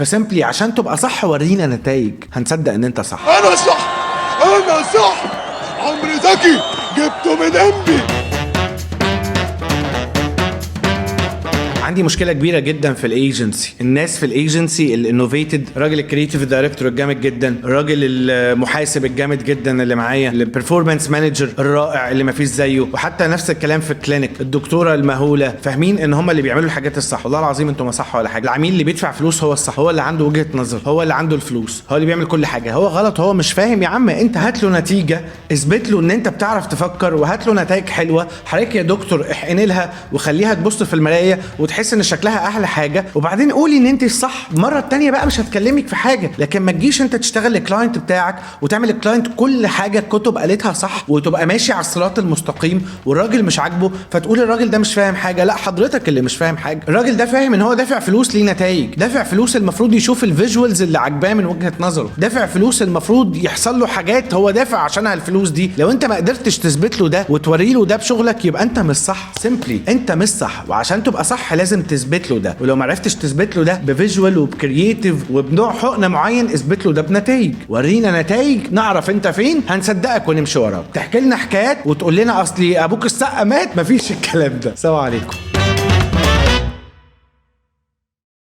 ف simply عشان تبقى صح ورينا نتائج، هنصدق ان انت صح. انا صح، انا صح. عمرو زكي جبته من انبي. عندي مشكلة كبيرة جدا في ال agency. الناس في ال agency ال innovated، راجل ال creative director الجامد جدا، الراجل المحاسب الجامد جدا اللي معايا، ال performance manager الرائع اللي ما فيش زيه، وحتى نفس الكلام في ال clinic، الدكتورة المهوله، فاهمين ان هم اللي بيعملوا الحاجات الصح. والله العظيم انتوا ما صح ولا حاجه. العميل اللي بيدفع فلوس هو الصح، هو اللي عنده وجهه نظر، هو اللي عنده الفلوس، هو اللي بيعمل كل حاجه. هو غلط، هو مش فاهم. يا عم انت هات له نتيجه، اثبت له ان انت بتعرف تفكر، وهات له نتائج حلوه. حضرتك يا دكتور احقن لها وخليها تبص في المراية وتحس ان شكلها احلى حاجه، وبعدين قولي ان انت الصح. المرة التانية بقى مش هتكلمك في حاجه. لكن ما تجيش انت تشتغل لل client بتاعك وتعمل ال client كل حاجة الكتب قالتها صح وتبقى ماشي على الصراط المستقيم، والراجل مش عاجبه فتقول الراجل ده مش فاهم حاجه. لا، حضرتك اللي مش فاهم حاجه. الراجل ده فاهم ان هو دافع فلوس ليه نتائج، دافع فلوس المفروض يشوف ال visuals اللي عاجباه من وجهه نظره، دافع فلوس المفروض يحصل له حاجات هو دافع عشانها الفلوس دي. لو انت ما قدرتش تثبت له ده وتوري له ده بشغلك يبقى انت مش صح. simply انت مش صح، وعشان تبقى صح لازم تثبت له ده. ولو ما عرفتش تثبت له ده ب visual وب creative وبنوع حقنه معين، اثبت له ده بنتائج. ورينا نتائج نعرف انت فين، هنصدقك ونمشي وراك. تحكي لنا حكايات وتقول لنا اصلي ابوك السقا مات، مفيش الكلام ده. سلام عليكم.